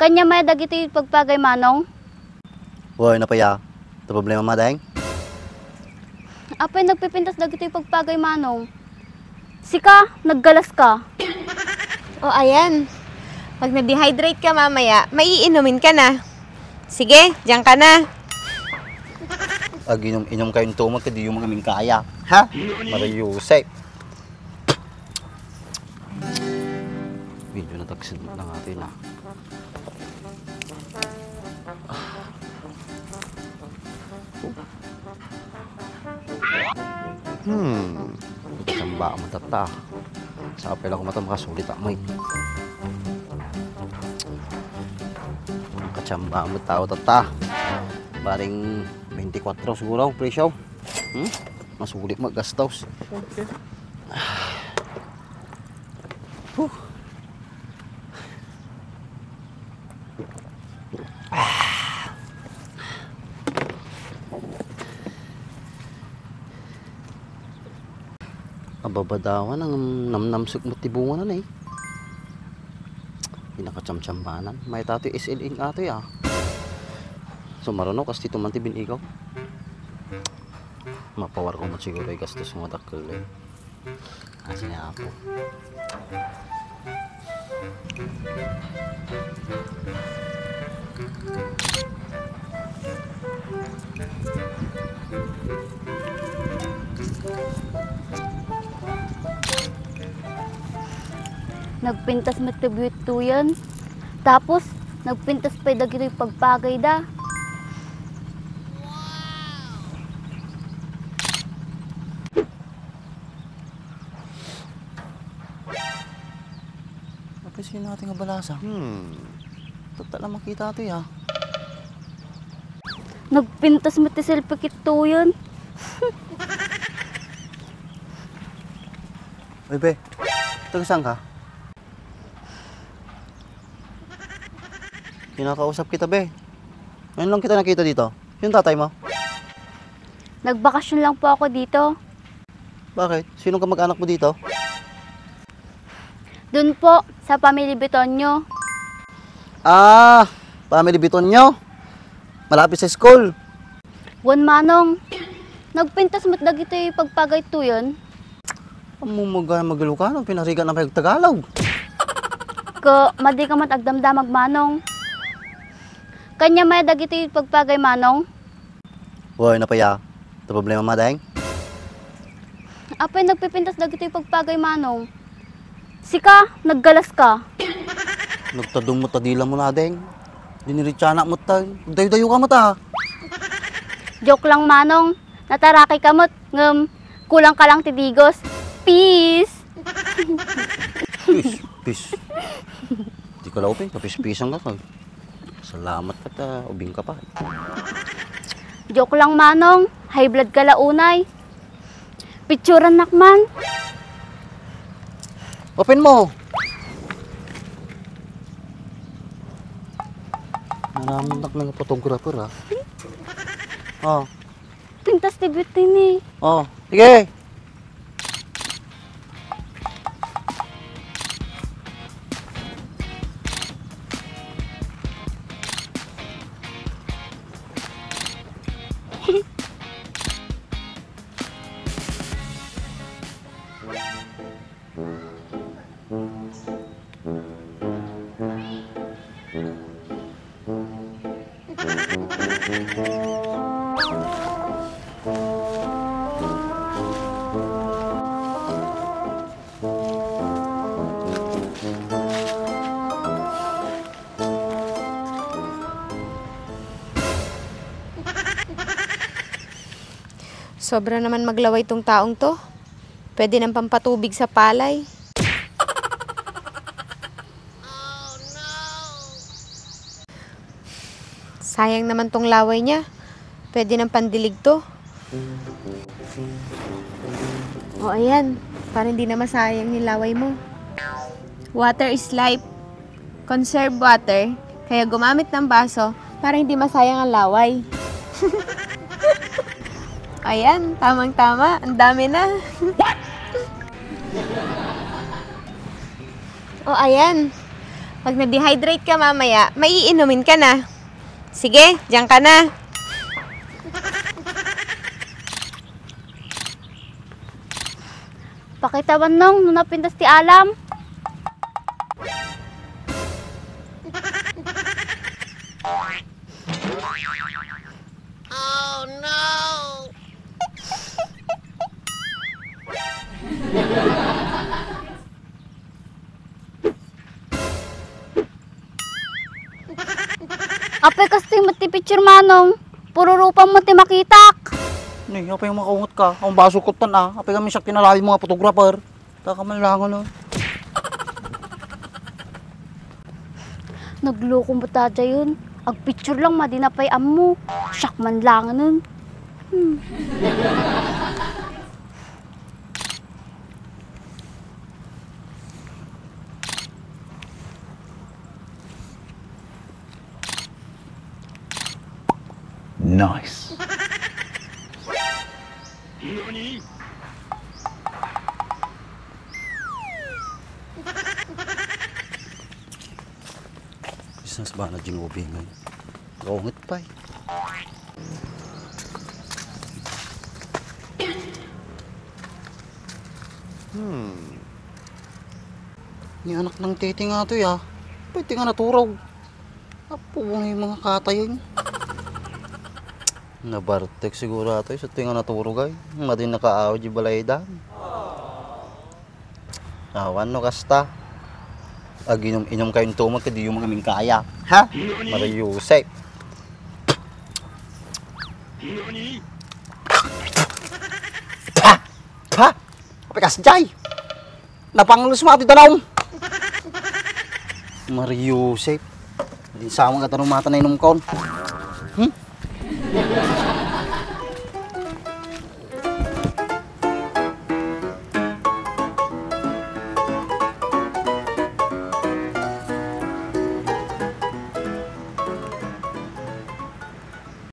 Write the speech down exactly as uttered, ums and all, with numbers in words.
Kanya may dagitoy pagpagay, Manong? Uy, napaya. Ito problema, madeng? Apay nagpipintas dagitoy pagpagay, Manong? Sika, naggalas ka. O, ayan. Pag na-dehydrate ka mamaya, maiinumin ka na. Sige, diyan ka na. Aginom-inom kayo tumag, kadi yung mga mingkaya. Ha? Mariusay. Medyo natagsid na nga ito na. Hmm. Samba mo tata. Sapay lang ko mata makasulit ako, eh. Katsamba mo tao tata. Baring twenty-four siguro, presyo. Hmm? Masulit maggastos. Okay. Huh. Ababadawan ang namnamsek mo ti bunga na, eh. Pinakachamchambanan. May tatoy S L ing atoy, ah. So, maruno, kas ti tuman ti bin-igaw. Mapawar ko mo siguro ay gastos mo dakkel, eh. Asa niya ako? Nagpintas met ti biyuettoyen. Tapos, nagpintas pay dagitoy pagpagayda. Apay sino ating abalasa? Hmm. Tatta lang makita ito, ya. Nagpintas met ti selfie kittoyen. Uy, be. Taga saan ka? Kinakausap kita, be. Ngayon lang kita nakita dito. Yung tatay mo? Nagbakasyon lang po ako dito. Bakit? Sinong kamag-anak mo dito? Doon po, sa Family Bitonyo. Ah, Family Bitonyo? Malapit sa school? Wen, Manong. Nagpintas met dagitoy pagpagaytoyen. Ammom nga mag-Ilocano, pinarigat na pay Tagalog. Ko, madi ka met agdamdamag, Manong. Kanya may dagitoy pagpagay, Manong? Uy, napaya. Ito problema, madeng? Apay nagpipintas dagitoy pagpagay, Manong? Sika, naggalas ka. Nagtadong mo ta dila mo, nadeng. Diniritsana mo ta. Dayo-dayo ka mo ta. Joke lang, Manong. Nataraki ka met, ngem kulang ka lang ti digos. Peace! Peace, peace. Di ka laupin, kapispisan ka, kay. Salamat ka ta, ubing ka pa. Joke lang, Manong. High blood ka la unay. Picturan nak man. Open mo. Naraman nak nga photographer, ha? Oh. Pintas ti beauty ni. Oh, sige. Sobra naman maglaway tong taong to. Pwede nang pampatubig sa palay. Sayang naman tong laway niya. Pwede nang pandilig to. O, ayan. Para hindi na masayang yung laway mo. Water is life. Conserve water. Kaya gumamit ng baso para hindi masayang ang laway. Ayan, tamang-tama. Ang dami na. O, ayan. Pag na-dehydrate ka mamaya, maiinumin ka na. Sige, diyan ka na. Pakita man, Nong, no napintas ti alam. Apay, kastoy met ti picture, Manong. Puro rupam met ti makitak. Ni, apay makaunget ka? Ang baso ko tan, ah. Apay kami siak tinalawi mo nga photographer. Taka man lang, ano? Nagloko met dayta yun. Agpicture lang, madi na pay ammo. Siak man lang, ano? Hmm. Nice. Business ba na ginubingan? Kaunget pa eh. Hmm. Ni anak ng titi nga to, ya. Pwede nga naturog. Apo, nga yung mga katayon. Nabartek siguro ato, sa tinga naturog ay. Nga din nakaawid yung balaydan. Awan no kasta. Aginom-inom kayong tumag, kadi yung mga mingkaya. Ha? Mariusay. Ha? Ha? Apikas jay. Napanglos mo ati danum. Mariusay. Din sama ka tanong mata na inom kon. Hmm?